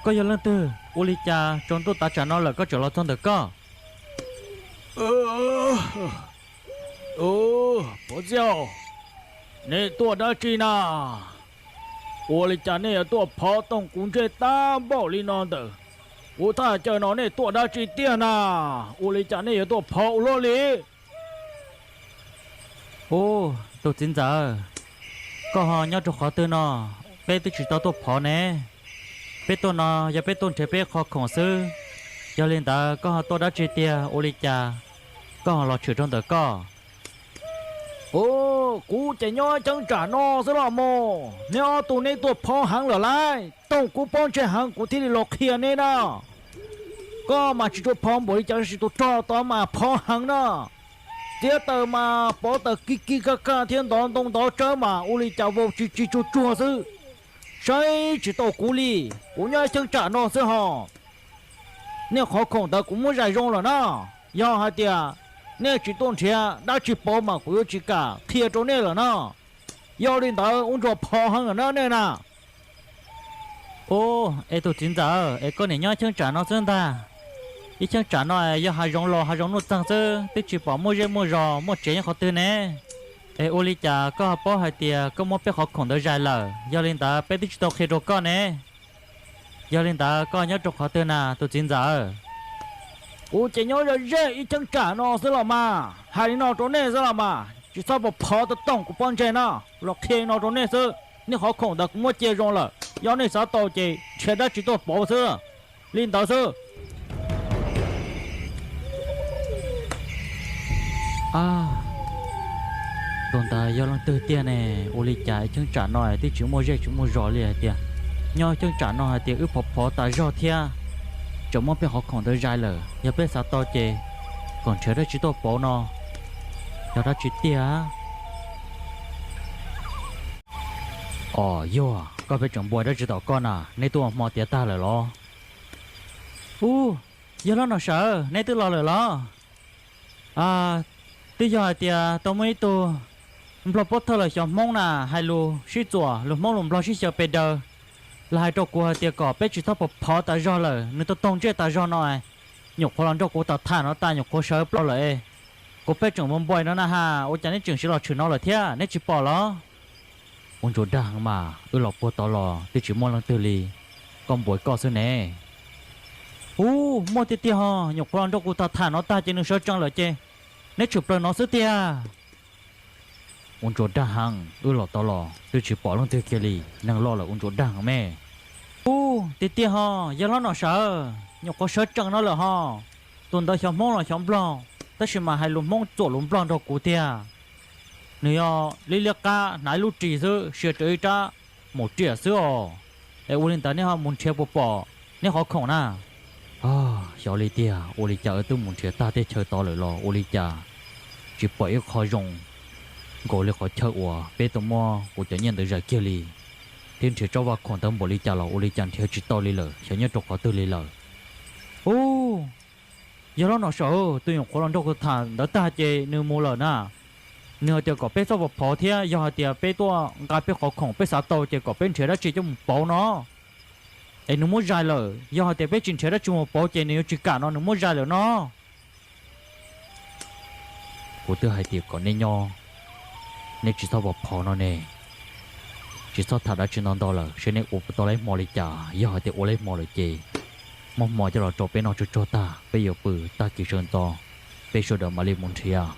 Koj yog leej twg? Ua li cas tsaus ntuj tav tsam no lawm koj tseem los txog ntawm koj? Pov Txiaj, nej tuaj dab tsi na? Ua li cas nej yuav tuaj phov tooj kuv ntsej tag npaum li no ntawm kuv thaj chaw no, nej tuaj dab tsi tiag na? Ua li cas nej yuav tuaj phov ua luaj li? Ub, tus txiv ntxawm, koj ho nyob rau qhov twg no? Peb twb tsis tau tuaj phov ne. Peb tuaj no yog peb tuaj nrhiav peb qhov khoom xwb. Yog li ntawd koj ho tuaj dab tsi tiag? Ua li cas koj ho los tshwm rau ntawm koj? Ub, kuv ces nyob cheeb tsam no xwb los mas. Neb ob tug neb tuaj phov heev lawm lauj, tooj kuv pob ntseg heev kuv thiaj li los qhia neb na. Koj mas tsis tshua phov npaum li cas, tab sis tus rog tod mas phov heev na. Txiav taws mas pov taws kig kig kag kag thiab ntov ntoo ntov tsawb mas ua li cas vau tsis tsis tsuag tsuag xwb. Saib tsis tau kuv li, kuv nyob cheeb tsam no xwb hos. Nej qhov khoom ntawd kuv muab zais zoo lawm na. Yog hais tias nej tsis tuaj nrhiav dab tsi pauv mas kuv yuav tsis kam qhia rau nej lawm na. Yog li ntawd ua ntsuag phov heev lawm na nej na. Ub, es tus txiv ntxawm, es koj niam nyob cheeb tsam no xwb ntag. Ib cheeb tsam no yog hav zoov los hav zoov nuj txeeg xwb, twb tsis pom muaj zej muaj zos muaj tsev nyob qhov twg ne. Es ua li cas koj ho paub hais tias koj muab peb qhov khoom ntawd zais lawm? Yog li ntawd peb twb tsis tau qhia rau koj ne. Yog li ntawd koj nyob rau qhov twg na tus txiv ntxawm? Kuv ces nyob ze ze ib cheeb tsam no xwb los mas, hais li no rau nej xwb los mas, tsis txhob pov phov tooj kuv pob ntseg no. Los qhia li no rau nej xwb, nej qhov khoom ntawd kuv muab cia zoo lawm, yog nej xav tau ces nrhiav dab tsi tuaj pauv xwb. Li ntawd xwb. A, tus ntawd yog leej twg tiag ne? Ua li cas cheeb tsam no twb tsis muaj zej tsis muaj zos li hais tias, nyob cheeb tsam no hais tias wb phov phov tas zog thiab, tseem muab peb qhov khoom ntawd zais lawm. Yog peb xav tau ces kom nrhiav dab tsi tuaj pauv no, yog dab tsi tiag? Os, yog koj peb tseem npua dab tsi tom koj na, neb tuaj ua hmo tiav tag lawm los? Ub, yog loj nom sawv, neb twb los lawm los? Twb yog hais tias tau muaj ib tug nplog pob thawj los xyov hmoob na, hais lus sib txuam lus hmoob lus nplog sib xyaw pes daws, los hais rau kuv hais tias kom peb tsis txhob phov phov tas zog lawm, nws tau taug ntsej tas zog no. Nyuam qhuav los nrog kuv tham tham no tas nyuam qhuav sawv plaws lawm. Kuv peb tseem npua npua no na ha, ua cas neb tseem siv los tshwm no lawm thiab, neb tsis pom los? Ua ntsuag dag heev mas, wb los puag tod los twb tsis muaj leej twg li, koj npua koj xwb ne. Ub, muaj tiag tiag ho, nyuam qhuav los nrog kuv tham tham no tag ces nws sawv tsees lawm ces neb tshwm plaws no xwb tiag. Ua ntsuag dag heev, wb los tod los twb tsis pom leej twg kiag li, neeg loj lawm ua ntsuag dag heev me. Ub, tiag tiag ho, yog loj nom sawv, nyuam qhuav sawv tsees no lawm ho. Tus ntawd xyov hmoob los xyov nplog, tab sis mas hais lus hmoob txuam lus nplog nrog kuv tiag. Nws yog liab liab qab hnav ib lub ris xwb, sia rawv ib rab maum riam xwb os. Es ua li ntawd nej ho mus nrhiav puas pom neb qhov khoom na? Xyov li tiag, ua li cas wb twb mus nrhiav tag tej chaw tod lawm los ua li cas tsis pom ib qho zoo nkaus li qhov chaw uas peb tau muab kuv cov nyiaj ntawd zais kiag li, thiab nrhiav tsob vaj khoom ntawd npaum li cas los ua li cas nrhiav tsis tau li lawm, xyov nyob rau qhov twg li lawm. Ub, yog loj nom sawv, tus nyuam qhuav los nrog kuv tham ntawd tag ces nws mus lawm na. Nws hais tias kom peb txhob phov phov thiab yog hais tias peb tuaj nqa peb qhov khoom peb xav tau ces kom peb nrhiav dab tsi coj mus pauv no. Es nws muab zais lawm, yog hais tias peb tsis nrhiav dab tsi mus pauv ces nws yuav tsis kam no, nws muab zais lawm no. Kuv twb hais tias kom nej nyob, nej tsis txhob phov phov no ne. Tsis txhob tham dab tsi ntau ntau lawm, seb nej ua puas tau laib hmo li cas. Yog hais tias ua laib hmo lawm ces muab hmo coj los rau peb noj tsuag tsuag tag peb yuav pw, tag kis sawv ntxov peb sawv daws mam li mus nrhiav.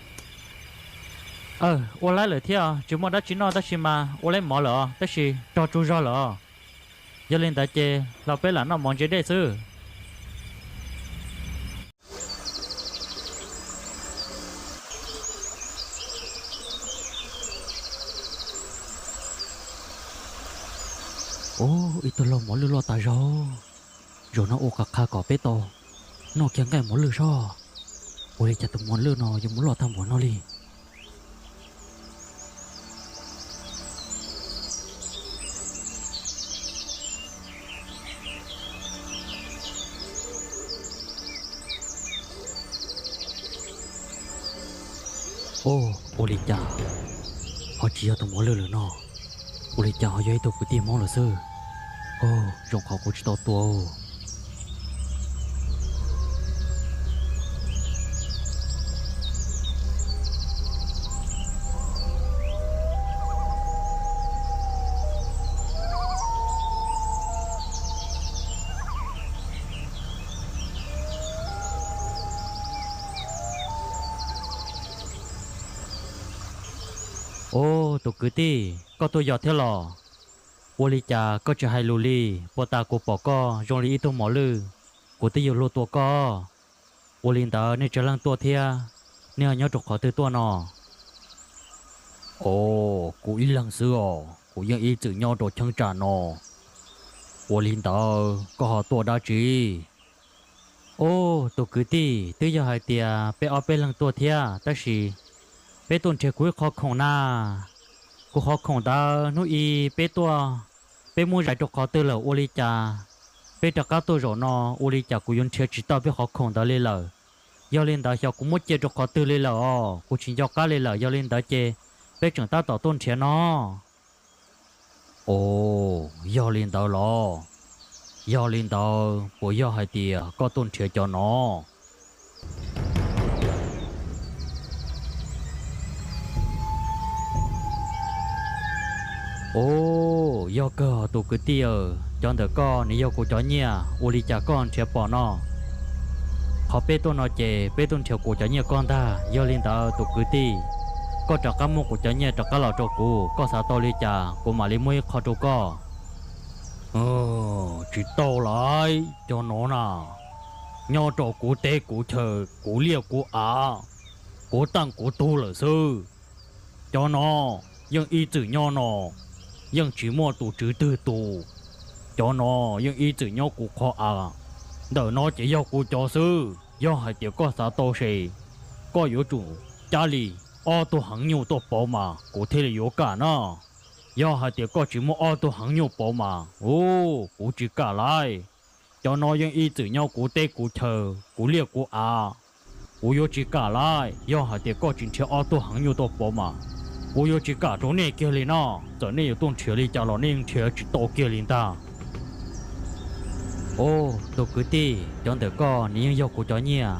Aw, ua laib lawm thiab, tsis muaj dab tsi noj tab sis mas ua laib mov lawm os, tab sis rog tsaug zog lawm os. Yog li ntawd ces los peb lam noj mov ntse dej xwb. Ub, ib tug laug mov lwj loj tas zog. Zaum no ua qhov qha kom peb tau noj kiag nqaij mov lwj soj. Ua li cas tus mov lwj no yuav mus loj tag npaum no li? Ub, ua li cas ho tsis yog tus mov lwj lawm no? Ua li cas ho yog ib tug kwv tij Hmoob lawm xwb? Zoo qhov kuv tsis tau tua. Ub, tus kwv tij, koj tuaj yos thiab los? Ua li cas koj tsis hais lus li? Puag ta kuv pom koj zoo li ib tug mos lwj, kuv twb yuav luag tua koj. Ua li ntawd nej tsawg leej tuaj thiab? Nej ho nyob rau qhov twg tuaj no? Os, kuv ib leeg xwb os, kuv yeej ib txwm nyob rau cheeb tsam no. Ua li ntawd koj ho tuaj dab tsi? Ub, tus kwv tij, twb yog hais tias peb ob peb leeg tuaj thiab, tab sis peb tuaj nrhiav kuv ib qhov khoom na. Kuv qhov khoom ntawd hnub i peb tuaj, peb muab zais rau qhov twg lawm ua li cas peb rov qab tuaj zaum no, ua li cas kuv yuav nrhiav tsis tau peb qhov khoom ntawd li lawm. Yog li ntawd xyov kuv muab cia rau qhov twg li lawm os, kuv tsis nco qab li lawm. Yog li ntawd ces peb tseem tab tom tuaj nrhiav no. Os, yog li ntawd los? Yog li ntawd puas yog hais tias koj tuaj nrhiav cov no? Os, yog kawg tus kwv tij, cov ntawm koj nws yog kuv cov nyiaj, ua li cas koj nrhiav pom no? Qhov peb tuaj no ces peb tuaj nrhiav kuv cov nyiaj koj ntag. Yog li ntawd tus kwv tij, koj rov qab muab kuv cov nyiaj rov qab los rau kuv, koj xav tau li cas kuv mam li muab ib qho rau koj. Tsis tau lawm, cov no na, nyob rau kuv teb kuv chaw, kuv liaj kuv av, kuv teej kuv tug lawm xwb. Cov no yeej ib txwm nyob no, yeej tsis muaj tus tswv twg tu. Cov no yeej ib txwm nyob kuv qhov av. Ntawm no ces yog kuv cov xwb, yog hais tias koj xav tau ces koj yuav tsum cab li ob tug heev nyuj tuaj pauv mas kuv thiaj li yuav kam na. Yog hais tias koj tsis muab ob tug heev nyuj pauv mas, u, kuv tsis kam lawm. Cov no yeej ib txwm nyob kuv teb kuv chaw, kuv liaj kuv av, kuv yuav tsis kam lawm. Yog hais tias koj tsis nrhiav ob tug heev nyuj tuaj pauv mas kuv yuav tsis kam rau nej kiag li no. Txawm nej yuav tuaj nrhiav li cas los nej yeej nrhiav tsis tau kiag li ntag. Os, tus kwv tij, cov ntawm koj nws yeej yog kuv cov nyiaj.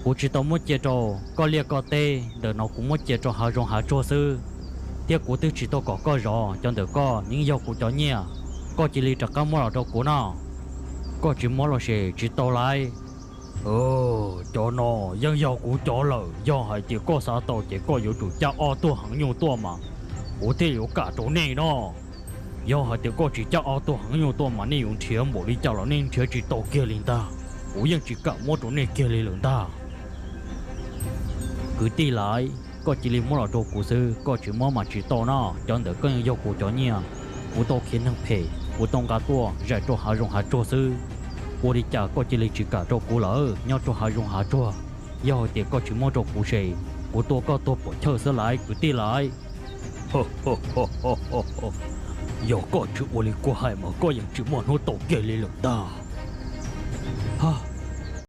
Kuv tsis tau muab cia rau koj liaj koj teb, ntawm no kuv muab cia rau hav zoov hav tsuag xwb, thiab kuv twb tsis tau kom koj zov. Cov ntawm koj nws yeej yog kuv cov nyiaj, koj cia li rov qab muab los rau kuv no. Koj tsis muab los ces tsis tau lawm. Cov no yeej yog kuv cov lawm, yog hais tias koj xav tau ces koj yuav tsum cab ob tug heev nyuj tuaj mas kuv thiaj yuav kam rau nej no. Yog hais tias koj tsis cab ob tug heev nyuj tuaj mas nej yuav nrhiav npaum li cas los nej nrhiav tsis tau kiag li ntag. Kuv yeej tsis kam muab rau nej kiag li lawm ntag. Kwv tij lawm, koj cia li muab los rau kuv xwb, koj tsis muab mas tsis tau no. Cov ntawm koj yeej yog kuv cov nyiaj. Kuv tau khiav neeg phem, kuv tau nqa tuaj zais rau hav zoov hav tsuag xwb. Ua li cas koj cia li tsis kam rau kuv lawm? Nyob rau hav zoov hav tsuag, yog hais tias koj tsis muab rau kuv ces kuv tua koj tuag pom chawj xwb lawm kwv tij lawm. Yog koj tsis ua li kuv hais mas koj yeej tsis muaj hnub tau kiag li lawm ntag.